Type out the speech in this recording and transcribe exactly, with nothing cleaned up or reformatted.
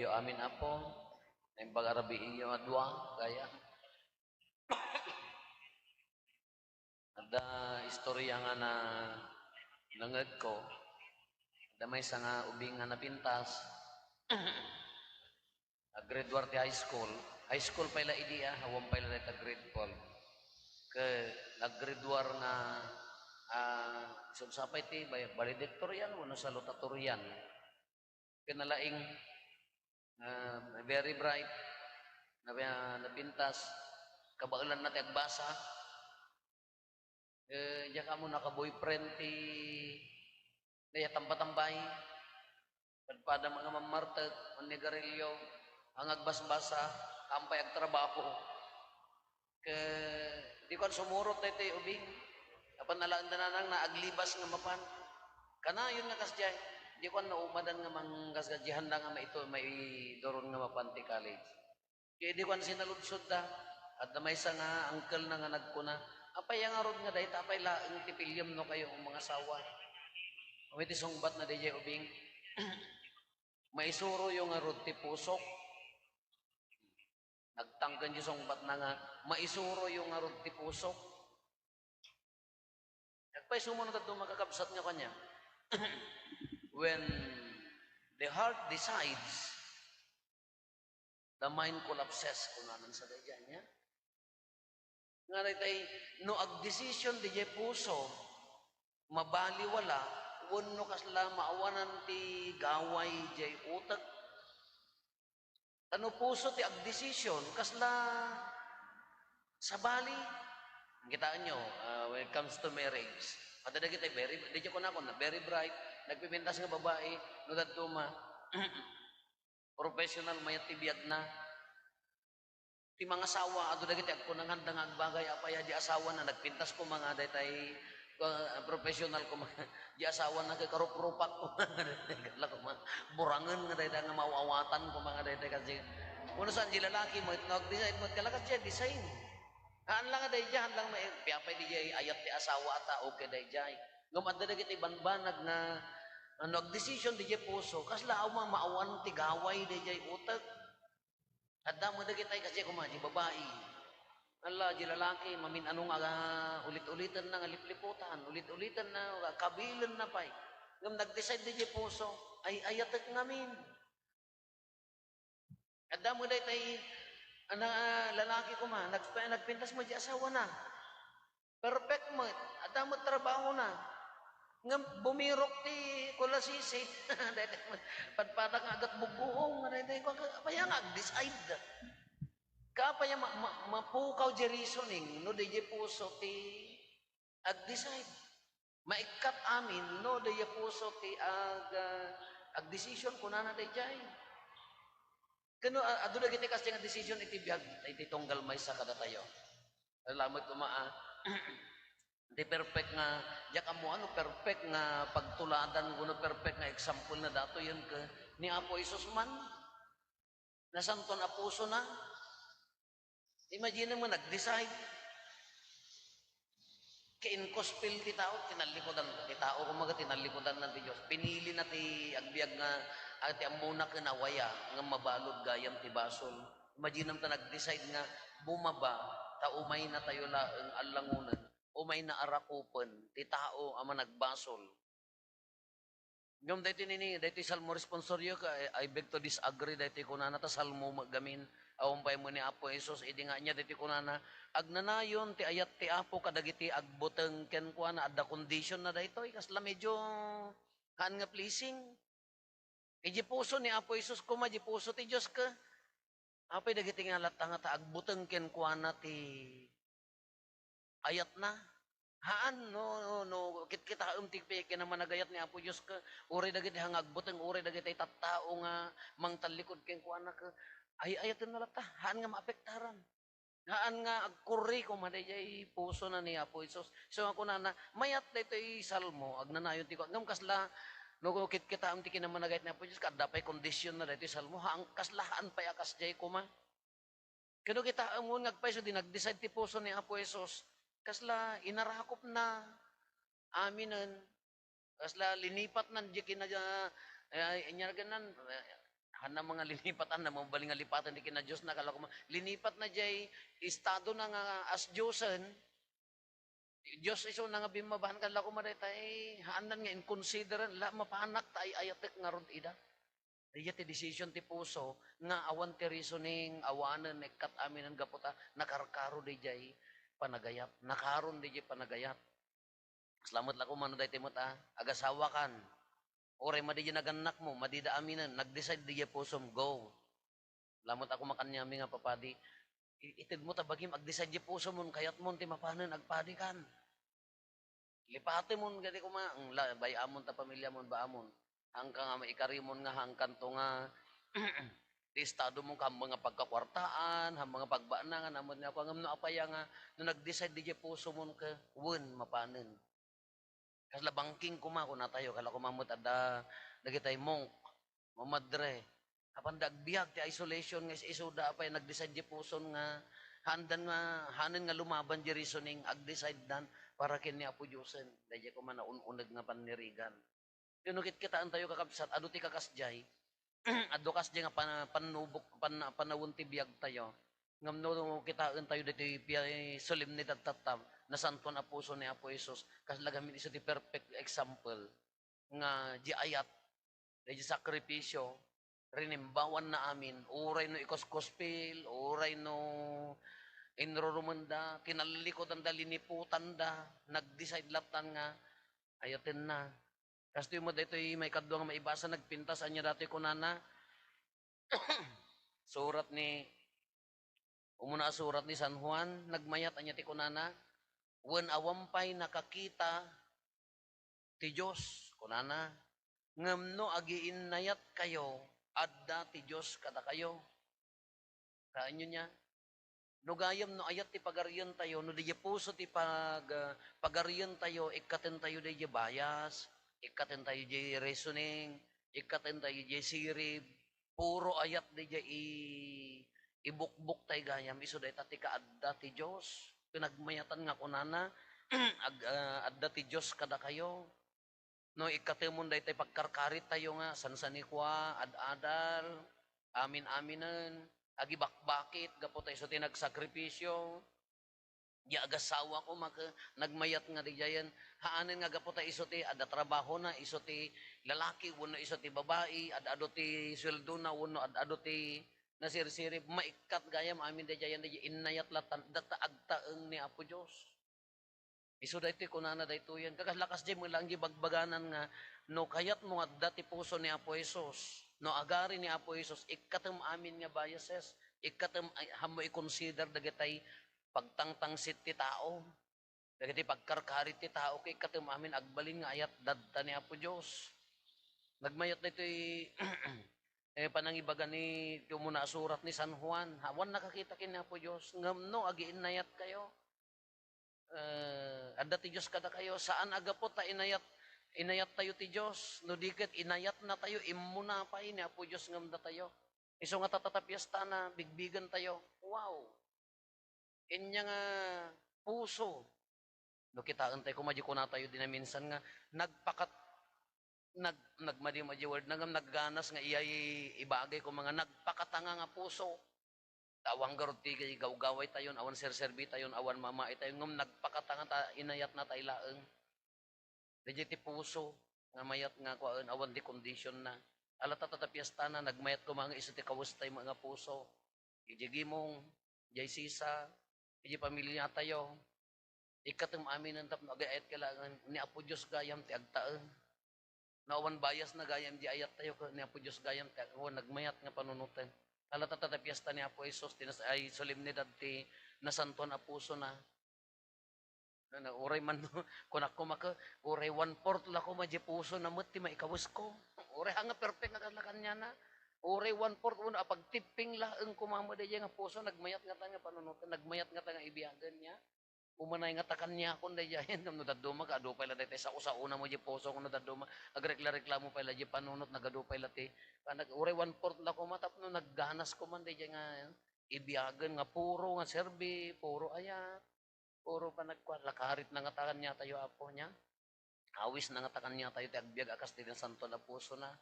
Amin, Apo, naimbag a rabiiyo a dua, gaya. Adda istorya nga na, nanged ko. Adda maysa nga ubing nga napintas. Nag-grade one ti high school. High school pay la idi, ah, awan pay la dayta grade twelve. Ke nag-grade one nga, ah, isubsapay ti bay-, valedictorian wenno salutatorian. Ken nalaing, ah, very bright, na-, napintas, kabaelanna ti agbasa. Eh, diak ammo naka-boyfriend ti, dayta tambay-tambay. Padpada nga mammartek, mannigarilyo, ang agbasbasa, kampay agtrabaho. Ke, di ko sumurot daytoy ubing. Apan nalaenda nanang na aglibas nga mapan. Kanayon nga kasdiay. Di ko naumadan nga mangkasdiay, dihan la nga maito, maiduron nga mapan ti college. Kaya di ko sinaludsod da. Adda maysa nga uncle na nga nagkuna, "Apay ngarud nga dayta, apay laeng ti piliem no kayo nga mangasawa?" Awan iti sungbat na dayjay ubing. "Maisuroyo ngarud ti pusok." Nagtangken ti sungbatna nga, "Maisuroyo ngarud ti pusok." Nagpayso man dadduma, kakabsat, nga kaniak, "When the heart decides, the mind collapses," kunana sa dayjay niya. Nga daytay, no agdesisyon dayjay puso, mabali wala, wenno kasla maawanan ti gaway jay utek. Ta no puso ti agdesisyon, kasla sabali. Kitaenyo, ah, when it comes to marriage, adda dagiti very, di ko na, very bright, nagpipintas nga babai, no dadduma, professional mayat ti biagna. Ti mangasawa, adu dagiti agkunanganda nga agbagay, apay a di asawana, nagpintas koma nga daytay, ah, professional koma, di asawana, ket karuprupak koma, kala koma, burangen nga daytay nga maawatan koma nga daytay kasi. Wenno saan, di lalaki, mo, no, agdesign, mo, kala kasi design. Haan lang nga dayjay, haan lang ma-, piapay dayjay ayat ti asawa ata, okay dayjay. Ngem adda dagiti banbanag nga, ano, agdesisyon dayjay puso, kasla awan maawan ti gaway dayjay utek. Adda met dagitay kasi koma, di babai. Ala, di lalaki, mamin-ano nga, ah, ulit-uliten na nga lipliputan, uliten-uliten na nga kabilen na pay. Ngem nag-decide di puso, ay, ayatek ngamin. Adda met daytay, ana, lalaki koma, nag-, nagpintas mo di asawa na. Perfect met. Adda met trabahona. Ngem bumirok ti kulasisi. Daytoy met, padpada nga agat bugguong. Daytoy, apay nga ag-decide. Kaapay ma-, ma-, mapukaw di reasoning no di di puso ti ag-decide. Maikkat amin no di puso ti ag-, ah, ag-decision, kunana dayjay. Ken no, a-, adu dagiti kasdiay nga decision iti biag, iti tunggal maysa kadatayo. Salamat koma, ah. Ti perfect nga, diak ammo ano, perfect nga pagtuladan, wenno perfect nga example na datoyen ken ni Apo Jesus man. Nasanton a pusona. Imagine mo, nag-decide. Kay inkospil ti tao, tinallikudan ti tao, kumbaga, tinallikudan na ti Dios. Pinili na ti agbiag nga, ah, ti ammona ken awaya, nga mabalud gayam ti basol. Imagine mo ta nag-decide nga bumaba, ta umay na tayo laeng allangonen, umay na arakupen ti tao a managbasol. Ngem daytoy nini, daytoy Salmo responsorio ka, I, I beg to disagree daytoy kunana ta Salmo met gamin. Awan pay met ni Apo Jesus, idi nga ania daytoy kunana, agnanayon ti ayat ti Apo kadagiti agbuteng kenkuana, adda condition na daytoy, kasla medyo haan nga pleasing. Iti puso ni Apo Jesus koma, di puso ti Dios ka. Apay dagiti nga latta nga ta agbuteng kenkuana ti ayatna. Haan, no, no, no, kitkitaem ti pi-, kinamanagayat ni Apo Dios ka, uray dagiti nga agbuteng, uray dagiti tattao nga mangtallikud kenkuana ka, ay-ayatenna latta, haan nga maapektaran. Haan nga agkurri koma dayjay pusona ni Apo Jesus. So, nga kunana, mayat daytoy Salmo, agnanayon ti kua-, ngem kasla, no, kitkitaem ti kinamanagayat ni Apo Jesus, adda pay kondisyon na daytoy Salmo, haan, kasla haan pay a kasdiay koma. Ken no kitaem nga agpayso di nag-decide ti puso ni Apo Jesus, kasla inarakopna, aminen, kasla linipatnan di kina-, eh, inyarganan, eh, Hanna nga linipatan na, mabalin nga lipaten ti kina Dios na, kala ko ma-, linipat na jay estado na nga as Diosen. Dios isu na nga bimmabahan, kala ko ma dayta, eh, haannan nga inconsideren, la, mapanak ta ay-ayatek ngarud ida. Dayta ti decision ti puso nga awan ti reasoning, awanen, ekkat aminen gapu ta nakarkaro dayjay panagayat. Nakaron dayjay panagayat. Salamat la koma no daytoy met a, agasawakan. Uray madi diay nagannakmo, madida aminen, nag-decide diay pusom, go. Salamat a koma kaniami nga papadi. I-, itedmo ta bagim, ag-decide diay pusom, kayatmon ti mapanen, agpadikan. Lipatemon gadi koma, ang la-, bay-amon ta pamiliamon, baamon. Hangka nga maikarimon nga, hangkanto nga, ti estado mo, haan nga pagkakuartaan, haan nga pagbaanangan, amon nga ako, ngem no apay nga, no nag-decide diay pusomon ka, wen, mapanen. Kasla bangking koma, kunatayo, kala koma met adda dagitay monk, mamadre. Apanda agbiag ti isolation nga is-isuda, apay nag-decide diay puson nga haandan nga, hanen nga lumaban diay reasoning, ag-decide dan para ken ni Apo Diosen. Daydiay koma naun-uneg nga pannirigan. Ket no kitkitaentayo, kakabsat, adu ti kakasdiay, adu kasdiay nga pan-, pannubok, pan-, panawen ti biagtayo. Ngem no kitaentayo ditoy pia-, solemnidad tatta, nasantuan a puso ni Apo Jesus, kasla gamin isu ti perfect example nga di ayat, di sakripisio, rinimbawanna amin, uray no ikuskuspil, uray no inrurumenda, tinallikudanda, liniputanda, nag-decide lattan nga ayatenna. Kastoy met daytoy maikadua nga maibasa, nagpintas, ania datoy kunana? Surat ni, umuna a surat ni San Juan, nagmayat, ania ti kunana? Wen awan pay nakakita ti Dios, kunana. Ngem no agiinnayatkayo, adda ti Dios kadakayo. Kaanyo nia? No gayam no ayat ti pagarientayo, no diay puso ti pag-, ah, pagarientayo, ikkatentayo diay bias, ikkatentayo diay reasoning, ikkatentayo diay sirib, puro ayat diay i-, ibukbok tay gayam, isu dayta ti kaadda ti Dios. Pinagmayatan nga kunana, ag-, ah, adda ti Dios kadakayo. No ikkatemon daytay pagkarkarit tayo nga sansanikua, ad-adal, amin-aminen, agibakbakit, gapu ta isu ti nagsakripisio, di agasawa koma ket nagmayat nga didiayen, haanen nga gapu ta isu ti adda trabahona, isu ti lalaki wenno isu ti babai, ad-adu ti sueldona wenno ad-adu ti nasirsirib, maikkat gayam amin didiayen, didiay innayat lattan, data agtaeng ni Apo Dios. Isu daytoy kunana daytoyen. Kakas-, lakas diay met laeng diay bagbaganan nga, no kayatmo nga adda ti puso ni Apo Jesus, no agari ni Apo Jesus, ikkatem amin nga biases, ikkatem ay, hammo i-consider dagitay pagtangtangsit ti tao, dagiti pagkarkarit ti tao, ket ikkatem amin agbalin nga ayat dadta ni Apo Dios. Nagmayat daytoy, eh, panangibaga ni, ti umuna a surat ni San Juan. Awan nakakita ken ni Apo Dios. Ngem no, agiinnayatkayo, eh, adda ti Dios kadakayo. Saan a gapu ta inayat, inayattayo ti Dios. No di ket inayatnatayo, immuna pay ni Apo Dios ngem datayo. Isu nga tatta ta piestana, bigbigentayo. Wow! Inya nga puso. No kitaentayo koma, di kunatayo di naminsan nga nagpakat-, nag-, nagmadi-, madi word na ngem nagganas nga iyay ibagay koma nga nagpakatanga nga puso. Ta awan garud ti gawgaway tayon, awan serserbi tayon, awan mamait tayon, ngem nagpakatanga ta inayatna tay laeng. Daydiay ti puso nga mayat nga kuaen, awan ti kondisionna. Ala ta, ta, ta piestana, nagmayat koma nga isu ti kawes tayo nga puso. Idiay gimong, idiay sisa, idiay pamiliatayo. Ikkatem aminen tapno agay-ayat kailangan ni Apo Dios gayam ti agtaeng. No awan biasna gayam di ayattayo ken ni Apo Dios gayam ti ag-, awan nagmayat nga panunoten. Ala ta, ta, ta piesta ni Apo Jesus, ti nas-, ay solemnidad ti nasantuan a pusona. Na, na, uray man, kunak koma ket, uray one-fourth la koma di pusona met ti maikawesko. Uray haan nga perfect nga kasla kaniana. Uray one-fourth wenno apagtipping laeng koma met daydiay nga puso, nagmayat ngata nga panunoten, nagmayat ngata nga ibiagen nia. Umanay ngata kaniakon daydiayen, ngem no dadduma ket adu pay la daytoy sao-saona mo di puso, no dadduma, agrekla-reklamo pay la di panunot, nagadu pay la ti, nag-, uray one-fourth la koma tapno nagganas koma daydiay nga ibiagen nga puro nga serbi, puro ayat, puro panagkuan, lakarit na ngata kaniatayo, Apo, nia. Awisna ngata kaniatayo ti agbiag a kas ti nasantuan a pusona.